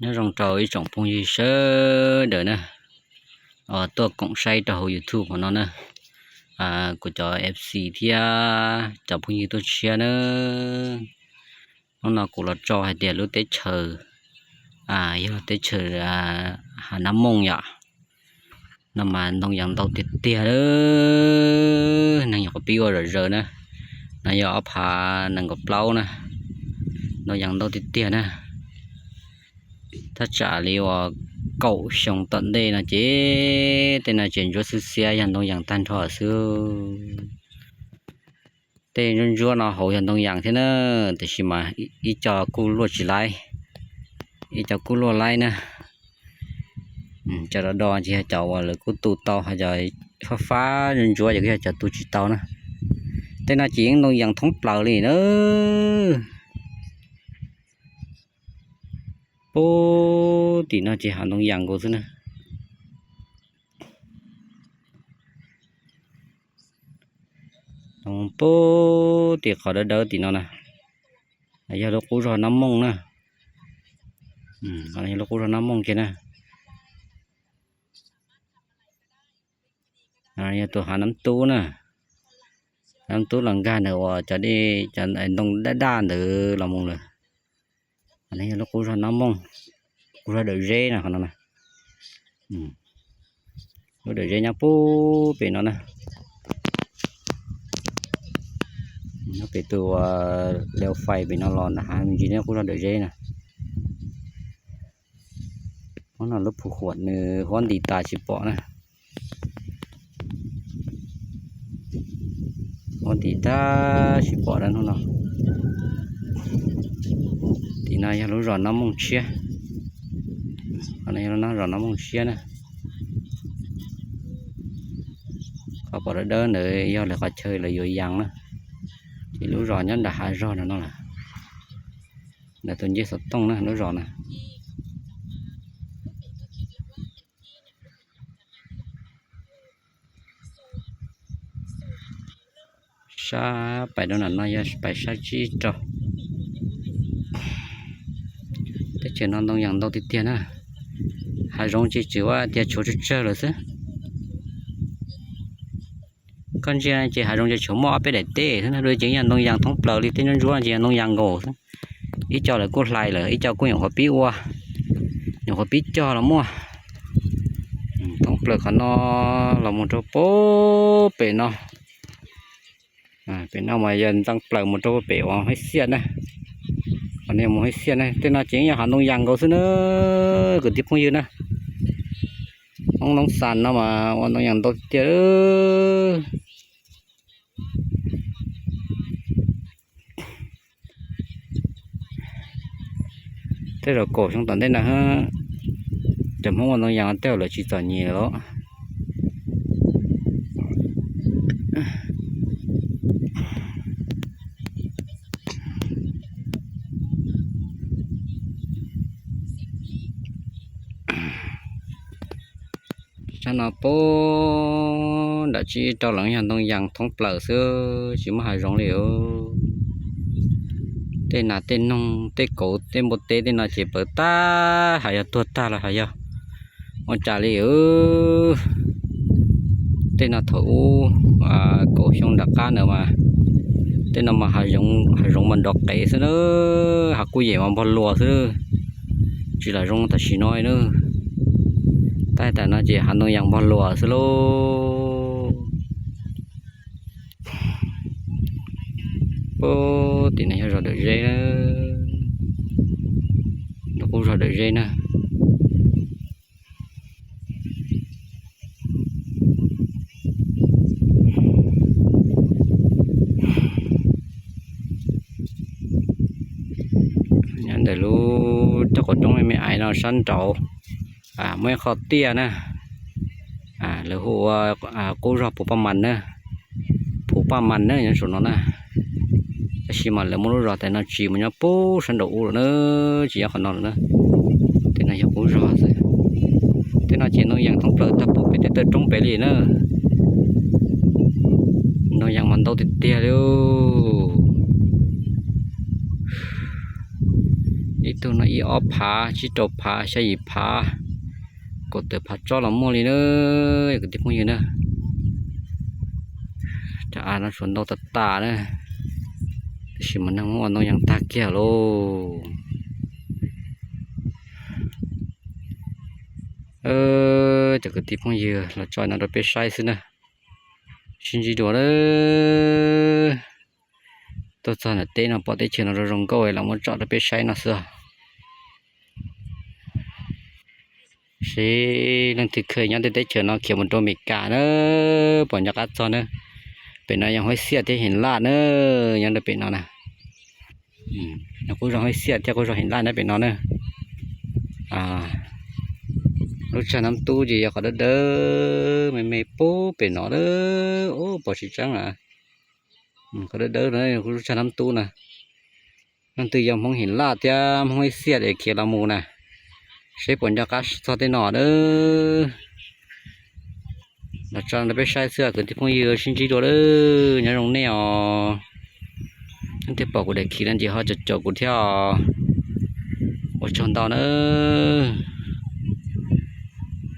Nyob zoo rau ib tsoom phooj ywg sawv daws na, tuaj koom saib rau hauv YouTube hauv no na, kuv cov F C thiab cov phooj ywg tuaj tshiab na. Hnub no kuv los tso hais tias lub teb chaws, yog teb chaws Hav Nab Mooj yom, no mas ntoo yas ntau tiag tiag, neeg nyuam qhuav pib ua zom zaws na. No yog ob phav nees nkaum plaub na, ntoo yas ntau tiag tiag na. Thaj tsam li uas kaum xyoo tom ntej no ces tej no ces ntsuab xwb xiab yog ntoo yas tag nrho xwb. Tej ntsuab ntsuab no hauv yog ntoo yas thiab na, tiam sis mas ib co kuj luaj tsis laib, ib co kuj luaj laib na. Cov do do ces yog cov uas lawv kuj tu tau, ho cov fab fab ntsuab ntsuab ces kuj yog cov tu tsis tau na. Tej no ces yeej ntoo yas thoob plaws li na. Puag tim no ces hav ntoo yas nkaus xwb na. Puag tim qhov dawb dawb tim no na, yog lub qub zog Nab Mooj na. Yog lub qub zog Nab Mooj kiag na. Yog tus hav Nab Tub na, Nab Tub los nkag ntawm uas cov dej, cov ntoo daj daj ntawd los mus lawm. Yog lub qub zog Nab Mooj, qub zog Dawm Zeb no, qhov no na. Lub Dawm Zeb nyob puag pem no na. Nyob pem tus leo fais pem no los nram hav me ntsis nyob qub zog Dawm Zeb na. Hnub no lub phu khuam nws huab nti tas tsis pom na. Huab nti tas tsis pom na hnub no. Tim no yog lub zos Nab Mooj tshiab. Qhov no yog lub zos Nab Mooj tshiab na. Qhov pom dawb dawb ntawd yog lawv qhov chaw lawv yuav yas na. Ces lub zos nyob nram hav zog no no lawm. Ntawm tus ncej xov tooj na lub zos na. Sab pais rau nram no yog pais sab tsib rau. Teb chaws no ntoo yas ntau tiag tiag na. Hav zoov ces tsuas ua tias tshuav tsawg tsawg lawm xwb. Koj ntsia ces hav zoov ces tshuav muaj ob peb daim teb xwb na, dua ces yog ntoo yas thoob plaws li, tej ntsuab ntsuab ces yog ntoo yas nkaus xwb. Ib co lawv kuj hlais lawm, ib co kuj nyuam qhuav pib ua, nyuam qhuav pib cog los muaj. Thoob plaws qhov no los mus rau puag pem no. Pem no mas yog ntxeev plaws mus rau puag pem uas Hab Xiaj na. Qhov no mus Hab Xiaj na, tej no ces yog hav ntoo yas nkaus xwb na, kwv tij phooj ywg na. Hoob Loob Xas no mas ua ntoo yas ntau tiag. Tej zaum kaum xyoo tom ntej na, cov Hmoob ua ntoo yas tej zaum lawv tsis txom nyem lawm. Sab no puag nram tsib rau los yog ntoo yas thoob plaws xwb, tsis muaj hav zoov li. Tej nas tej noog tej kauv tej npua teb tej no ces pawv tag, hais yog tuag tag los hais yog ua cas li. Tej no thaum ub kaum xyoo nram qab ntawd mas, tej no mas hav zoov mas nrov qev xwb na, hav kuj yem mas npog luas xwb, tsis lam zoo tam sim no na. Tab tam no ces hav ntoo yas npog luas xwb lauj. Puag tim no yog zos Dawm Zeb, lub qub zos Dawm Zeb na. Nyob ntawm lub caj qaum roob me me ais no sab nraud muaj ib qho tiaj na, lawv hu ua qub zog Phuv Paj Mas na, Phuv Paj Mas na nyob saum no na. Tab sis mas lawv muab lub zos tais no tsis mus nyob puag sab nraud ub lawm na, tsis nyob qhov no lawm na. Tej no yog qub zog xwb. Tej no ces ntoo yas thoob plaws tag puag pem tej taw roob pem li na. Ntoo yas mas ntau tiag tiag li. Ib tug no ib ob phav, tsib rau phav, xya yim phav, kaum tawm phav tsob los muaj li na, yog kwv tij phooj ywg na. Cov av no tsuas ntau tas tas na, tab sis mas neeg muab ua ntoo yees tag kiag lauj. Cov kwv tij phooj ywg, los tso no rau peb saib xwb na. Sib ntsib dua. Tuaj txog nram teb no pom teb chaws no zoo zoo nkauj los muab tso rau peb saib no xwb. Seb leej twg kheev nyob tej teb chaws no khiav mus rau Amelikas na, puas nco qab txog na. Pem no yog Huaib Xiaj thiab Him Laj na, nyob rau pem no na. Nyob qub zos Huaib Xiaj thiab qub zos Him Laj na pem no na. Lub tsag Nab Tub ces yog qhov dawb dawb me me pub pem no na. Ub, pom tsis tseeb a. Qhov dawb dawb no lub tsag Nab Tub na. Leej twg yog Hmoob Him Laj thiab Hmoob Huaib Xiaj es khiav los mus na, seb puas nco qab txog tej no na. Los tso rau peb saib xwb, kwv tij phooj ywg, sib ntsib dua lawm, nyob zoo nej os. Leej twg pom kuv daim khiv no ces ho caum caum kuv thiab os. Ua tsaug ntau nawb.